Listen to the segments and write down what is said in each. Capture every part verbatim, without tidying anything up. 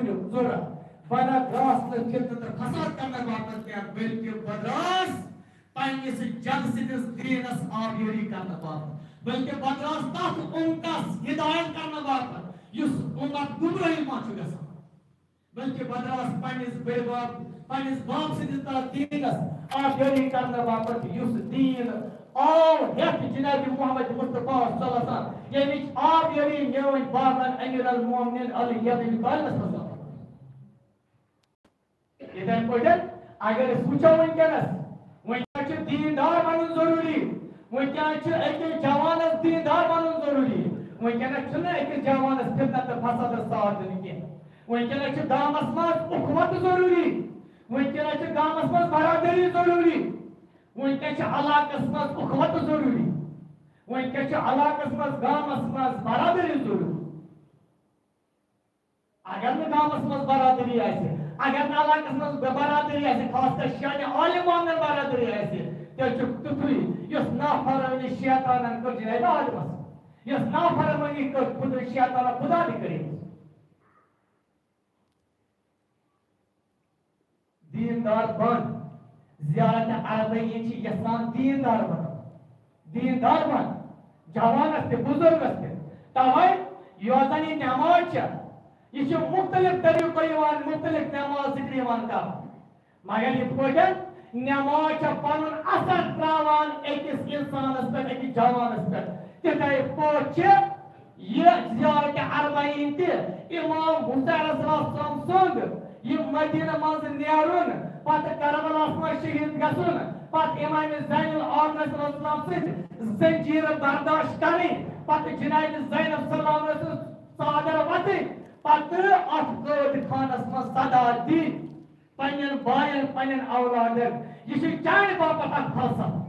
ضرورت۔ بہٕ نہ درٛاس نہٕ فتنہٕ تہٕ فساد کرنہٕ باپتھ کینٛہہ، بلکہِ بہٕ درٛاس پننِس جد سٕنٛدِس دیٖنس آبیٲری کرنہٕ باپتھ، بلکہِ بہٕ درٛاس تتھ اُمتس ہدایت کرنہٕ باپتھ یُس اُمت گمرٲہی منٛز چھُ گژھان۔ بلکہِ بہٕ درٛاس پننِس بٔڈِ بب، پننِس بب سٕنٛدِس تتھ دیٖنس آبیٲری کرنہٕ باپتھ یُس دیٖن آو ہٮ۪تھ جناب محمد مصطفیٰ صلی اللہ علیہ وسلم، ییٚمِچ آبیٲری میٲنۍ بابن امیر المومنین علی ابن ابی طالبس منٛز آو۔ یِتھے پٲٹھۍ اگر أسۍ وٕچھو وٕنکیٚنس، وٕنکیٚنس چھُ دیٖندار بنُن ضروٗری، وٕنکیٚنس چھُ أکِس جوانس دیٖندار بنُن ضروٗری، وٕنکیٚنس چھُنہٕ أکِس جوانس فتنہٕ تہٕ فسادس ساتھ دیُن کینٛہہ۔ وٕنکیٚنس چھُ گامس منٛز اُخوت ضروٗری، وٕنکیٚنس چھُ گامس منٛز برادری ضروٗری، وٕنکیٚنس چھُ علاقس منٛز اُخوت ضروٗری، وٕنکیٚنس چھُ علاقس منٛز گامس منٛز برادری ضروٗری۔ اگر نہٕ گامس منٛز برادری آسہِ، اگر نہٕ علاقس منٛز برادری آسہِ، خاص کر شانہِ عالم محمدن برادری آسہِ، تیٚلہِ چھُ تیُتھُے یُس نافرمٲنی شیطانن کٔر جناب آدمس، یۄس نافرمٲنی کٔر خدا شیطانن خدا تہِ کٔرِتھ۔ دیٖندار بن۔ زیارت اربعین چھِ یژھان دیٖندار بنُن۔ دیٖندار بن۔ جوانس تہِ، بزرگس تہِ۔ توے یۄس زن یہِ نماز چھےٚ، یہِ چھِ مختلف طریقو یِوان، مختلف نماز ذکر یِوان کرنہٕ۔ مگر یِتھ پٲٹھۍ نماز چھےٚ پنُن اثر تراوان أکِس انسانس پٮ۪ٹھ، أکِس جوانس پٮ۪ٹھ، تِتھے پٲٹھۍ چھِ یہِ زیارت اربعین تہِ امام حسین علیہ السلام سُنٛد یہِ مدینہ منٛز نیرُن، پتہٕ کربلاہس منٛز شہید گژھُن، پتہٕ امام زین العابدین علیہ السلام سٕنٛز زنجیرٕ برداشت کرٕنۍ، پتہٕ جناب زینب سلام سٕنٛز ژادر وۄتھٕنۍ، پتہٕ اتھ قٲدۍ خانس منٛز صدا دِنۍ پننٮ۪ن باین، پننٮ۪ن اولادن۔ یہِ چھُ چانہِ باپتھ اکھ فلسفہٕ۔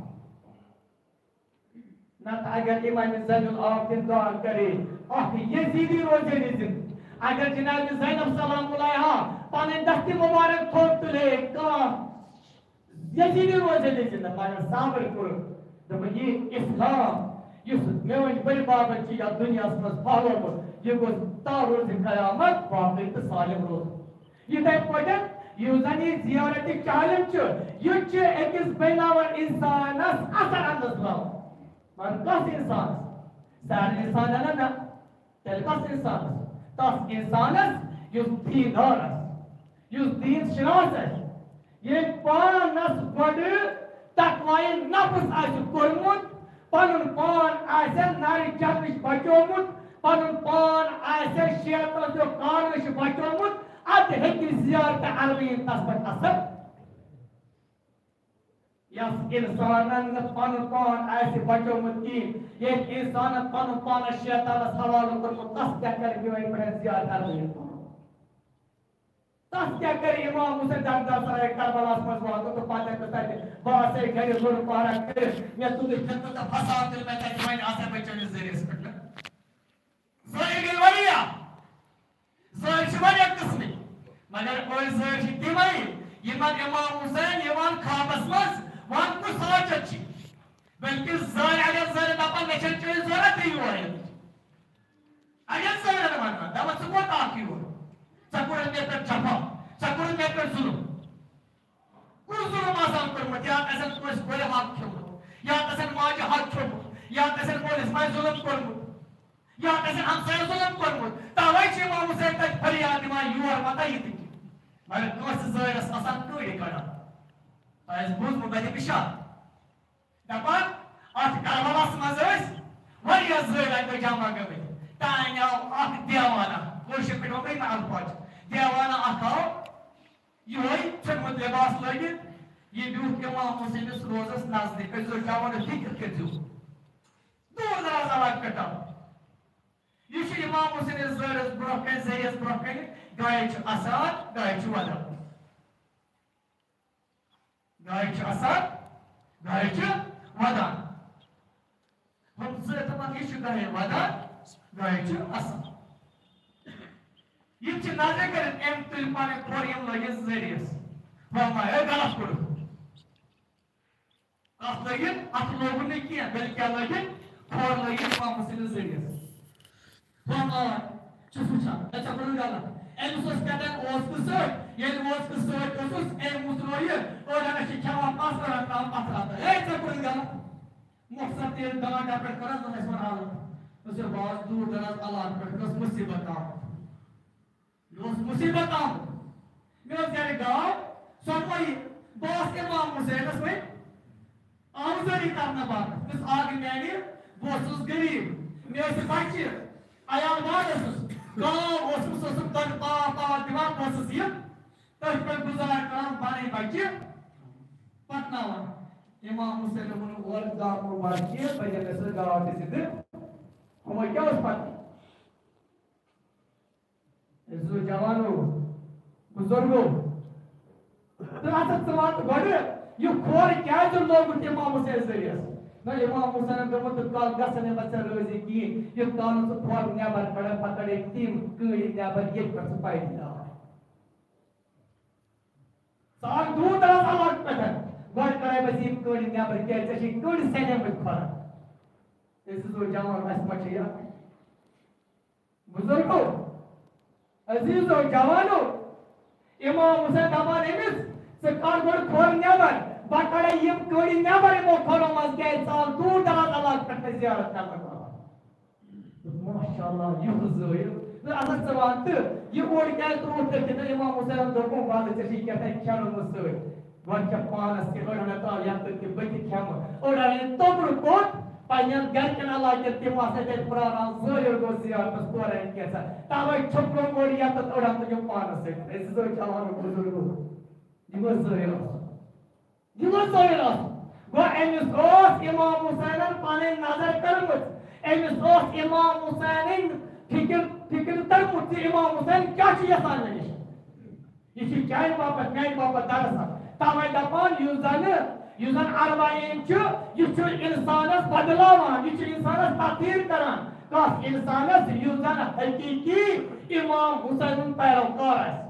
نتہٕ اگر امام زین العابدین دعا کرے، اکھ یزیدی روزے نہٕ زندٕ۔ اگر جناب زینب سلام علیہا پنٕنۍ دستِ مبارک تھوٚد تُلے، کانٛہہ یزیدی روزے نہٕ زندٕ۔ مگر صبر کوٚر، دوٚپُن، یہِ اسلام یُس میٲنۍ بٔڑۍ بابن چھُ یتھ دُنیاہس منٛز پھہلومُت، یہِ گوٚژھ تا روزِ قیامت باقٕے تہٕ سالم روزُن۔ یِتھے پٲٹھۍ یُس زن یہِ زیارت چہلم چھُ، یہِ چھُ أکِس بناوَر انسانس اثر انداز تراوان۔ مگر کس انسانس؟ سارے انسانن نہ۔ تیٚلہِ کس انسانس؟ تس انسانس یُس دیندار آسہِ، یُس دین شناس آسہِ، ییٚلہِ پانس گۄڈٕ تقوایہِ نفس آسہِ کوٚرمُت، پنُن پان آسہِ نرِ چرٕ نِش بچومُت، پنُن پان آسہِ شیطان سٕنٛدیو کارو نِش بچومُت، ادٕ ہیٚکہِ زیارت اربعین تس پٮ۪ٹھ اثر۔ یس انسانن نہٕ پنُن پان آسہِ بچومُت کِہیٖنۍ، ییٚلہِ انسانن پنُن پانس شیطانس حوالہٕ کوٚرمُت، تس کیٛاہ کرِ میٲنۍ پرٛٮ۪تھ زیارت اربعین پانس؟ تس کیٛاہ کرِ امام حسین دردار سرائے کربلاہس منٛز واتُن تہٕ پتہٕ ہیٚکہِ تتہِ بہٕ آسے گرِ لوٚر پارہ کٔرِتھ، مےٚ تُلٕے فتنہٕ تہٕ فساد تُلۍ مےٚ تتہِ، وۄنۍ آسے بہٕ چٲنِس ذٔریعس پٮ۪ٹھ۔ ظٲہر گٔے واریاہ۔ ظٲہر چھِ واریاہ قٕسمٕکۍ، مگر أڑۍ ظٲہر چھِ تِمَے، یِمَن امام حسین یِوان خوابَس منٛز وَن کُس حاجت چھِ۔ بلکہِ ظٲہر اگر ظٲہر دَپان، مےٚ چھَنہٕ چٲنۍ ضوٚرَتھٕے یور یِنٕچ۔ اگر ظٲہرَن وَنان، دَپان، ژٕ کوٚت آکھ یور؟ ژےٚ کوٚرُتھ مےٚ پٮ۪ٹھ جفا، ژےٚ کوٚرُتھ مےٚ پٮ۪ٹھ ظُلُم۔ کُس ظُلُم آسان کوٚرمُت؟ یا آسن کٲنٛسہِ کورِ حق کھیوٚمُت، یا آسن ماجہِ حق کھیوٚمُت، یا آسن مٲلِس ماجہِ ظُلُم کوٚرمُت، یا آسن ہمسایَس ظُلُم کوٚرمُت۔ تَوَے چھِ امام حسین تَتہِ فریاد دِوان، یور مَتہ یہِ تہِ کینٛہہ۔ مگر کٲنٛسہِ ظٲہرَس آسان کٔڑۍ کَڑان۔ تۄہہِ آسہِ بوٗزمُت، بہٕ دِمہٕ اِشارٕ۔ دَپان، اَتھ کربلاہَس منٛز ٲسۍ واریاہ ظٲہر اَتہِ جمع گٔمٕتۍ۔ تانۍ آو اَکھ دیوانہ، کٲشِر پٲٹھۍ وَنو نہٕ الفاظ، دیوانہ اَکھ آو، یِہوٚے ژھیوٚنمُت لباس لٲگِتھ، یہِ بیوٗٹھ امام حسینس روزس نزدیٖک۔ أسۍ زن جوانو فکر کٔرۍزیو۔ دوٗر دراز علاقہٕ پٮ۪ٹھ آو۔ یہِ چھُ امام حسینس زٲرس برٛونٛہہ کنہِ، زٔریس برٛونٛہہ کنہِ، گایہِ چھُ اسان، گایہِ چھُ ودان۔ گایہِ چھُ اسان، گایہِ چھُ ودان۔ ہُم زٕ دَپان، یہِ چھُ گایہِ ودان، گایہِ چھُ اسان۔ یِم چھِ نظرِ کٔرِتھ، أمۍ تُلۍ پنٕنۍ کھۄر، یِم لٲگِس زٔریَس۔ فرمایا، غلط کوٚرُکھ۔ اَتھ لٲگِن، اَتھ لوگُن نہٕ کینٛہہ، بلکہِ کیٛاہ لٲگِن؟ کھۄر لٲگِن امام حسینَس زٔریَس۔ فرمایا، چھُس وٕچھان، ژےٚ کوٚرُتھ غلط۔ أمِس اوس کَتٮ۪ن اوس تہٕ سۭتۍ، ییٚلہِ اوس تہٕ سۭتۍ اوسُس، أمۍ مُژروو یہِ، أڑ اَنَس چھِ کھٮ۪وان پَس، أڑ اَنَس ترٛاوان پَتھرَس تہٕ۔ ہے، ژےٚ کوٚرُتھ غلط۔ مۄخصر تیز دانٛڈ ڈَبہٕ پٮ۪ٹھ کٔرٕس نہٕ اَسہِ وَنان۔ دوٚپُس، ہے، بہٕ آس دوٗر دراز علاقہٕ پٮ۪ٹھ، مےٚ ٲس مُصیٖبت آمٕژ۔ مےٚ اوس مُصیٖبت آمُت۔ مےٚ اوس گرِ گاو، سۄ گوٚو یہِ۔ بہٕ اوس اِمام حُسینَس وۄنۍ آوُزٲری کرنہٕ باپتھ۔ یُس اکھ میانہِ، بہٕ اوسُس غریٖب۔ مےٚ ٲسۍ بَچہِ، عیال واد اوسُس۔ گاو اوسُس، سُہ اوسُم دۄدٕ پاو پاو دِوان، بہٕ اوسُس یہِ تٔتھۍ پٮ۪ٹھ گُزارٕ کران، پَنٕنۍ بَچہِ پَکناوان۔ اِمام حُسینَن ووٚن، اورٕ گامہٕ وَر کینٛہہ، بہٕ دِمہٕ أمِس گاو تہِ زِندٕ۔ ہُمَے کیٛاہ اوس پَتہٕ؟ عزیزو جوانو، بزرگو، تہٕ اَتھ ژٕ وَن تہٕ گۄڈٕ، یہِ کھۄر کیٛازِ لوگُتھ اِمام حُسین ذٔریعس؟ نہ، اِمام حُسینَن دوٚپمُت، تہٕ کَل گژھن نہٕ بہٕ ژےٚ رٲضی کِہیٖنۍ۔ یُتھ کال نہٕ ژٕ کھۄر نٮ۪بر کَڑَکھ، پَتہٕ کَڑے تِم کٔڑۍ نٮ۪بر، ییٚتہِ پٮ۪ٹھ ژٕ پَیدٔلۍ آوکھ۔ ژٕ آکھ دوٗر دراز علاقہٕ پٮ۪ٹھ، گۄڈٕ کَڑے بہٕ یِم کٔڑۍ نٮ۪بر، کیٛازِ ژےٚ چھے کٔڑۍ سٮ۪نیمٕتۍ کھۄرَن۔ عزیزو جوان، اَسہِ ما چھِ یہِ بزرگو، عزیزو، جوانو، امام حسین دپان أمِس، ژٕ کڑ گۄڈٕ کھۄر نٮ۪بر، بہٕ کڑے یِم کٔڑۍ نٮ۪بر یِمو کھۄرو منٛز، کیازِ ژٕ آس دوٗر دراز علاقہٕ پٮ۪ٹھ مےٚ زیارت کرنہٕ خٲطرٕ۔ ماشاءاللہ، یُتھ زٲیِل۔ نہ، اَتھ ژٕ وَن تہٕ، یہِ اوٚڑ کیازِ ترٛووُتھ تٔتھۍ کِنۍ؟ امام حسینن دوٚپُن، وَلہٕ، ژےٚ چھُے کیٛاہ تام کھٮ۪نہٕ منٛز سۭتۍ۔ گۄڈٕ کھٮ۪تھ پانس تہِ، أڑۍ ہنا ترٛاو یَتھ تہٕ بہٕ تہِ کھٮ۪مہٕ۔ أڑۍ ہنا توٚبرٕ کوٚت، پننٮ۪ن گرِکٮ۪ن علاقن تِم آسہٕ تتہِ پراران، ظٲہر گوٚو زیارتس تورٕ أمۍ کینٛژھا۔ توے چھۄپروو أڑۍ یَتھ تہٕ أڑۍ ہن تُجُم پانس سۭتۍ۔ أسۍ زٕ ٲسۍ چلاوان بزرگ لوٗکھ۔ یِم ٲسۍ ظٲہر آسان۔ یِم ٲسۍ ظٲہر آسان۔ گوٚو أمِس اوس امام حسینن پنٕنۍ نظر کٔرمٕژ۔ أمِس اوس امام حسینٕنۍ فکر، فکر تٔرمٕژ زِ امام حسین کیٛاہ چھُ یژھان مےٚ نِش۔ یہِ چھُ چانہِ باپتھ، میانہِ باپتھ دراصل۔ توے دپان، یُس زن، یُس زن اربعین چھُ، یہِ چھُ انسانس بدلاوان، یہِ چھُ انسانس تبدیل کران۔ کس انسانس؟ یُس زن حقیقی امام حسین ہُنٛد پیروکار آسہِ۔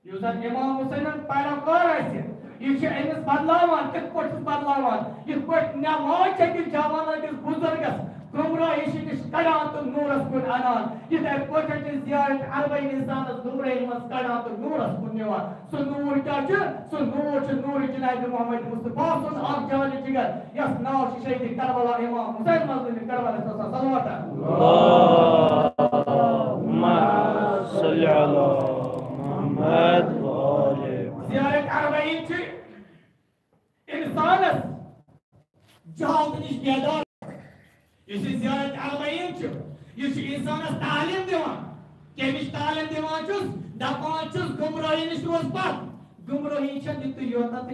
یُس زن امام حسین ہُنٛد پیروکار آسہِ، یہِ چھُ أمِس بدلاوان۔ کِتھ پٲٹھۍ چھُس بدلاوان؟ یِتھ پٲٹھۍ نٮ۪ماز چھےٚ أکِس جوان، أکِس بُزرگس گمراہی چھِ نِش کڑان تہٕ نوٗرس کُن انان، یِتھے پٲٹھۍ چھِ زیارت اربعین انسانس گمراہی منٛز کڑان تہٕ نوٗرس کُن نِوان۔ سُہ نوٗر کیٛاہ چھُ؟ سُہ نوٗر چھُ نوٗر جناب محمد مصطفیٰ سُنٛد اکھ جان جگر، یَس ناو چھُ شہید کربلا امام حسین مظلوم کربلا۔ صلوات۔ اللهم صل على محمد وآل محمد۔ زیارت اربعین چھِ انسانس جہالت نِش بیدار۔ یُس یہِ زیارت اربعین چھُ، یہِ چھُ انسانس تعلیٖم دِوان۔ کمِچ تعلیٖم دِوان چھُس؟ دپان چھُس، گمراہی نِش روز پتھ۔ گمراہی چھےٚ نہٕ تُہۍ یوتن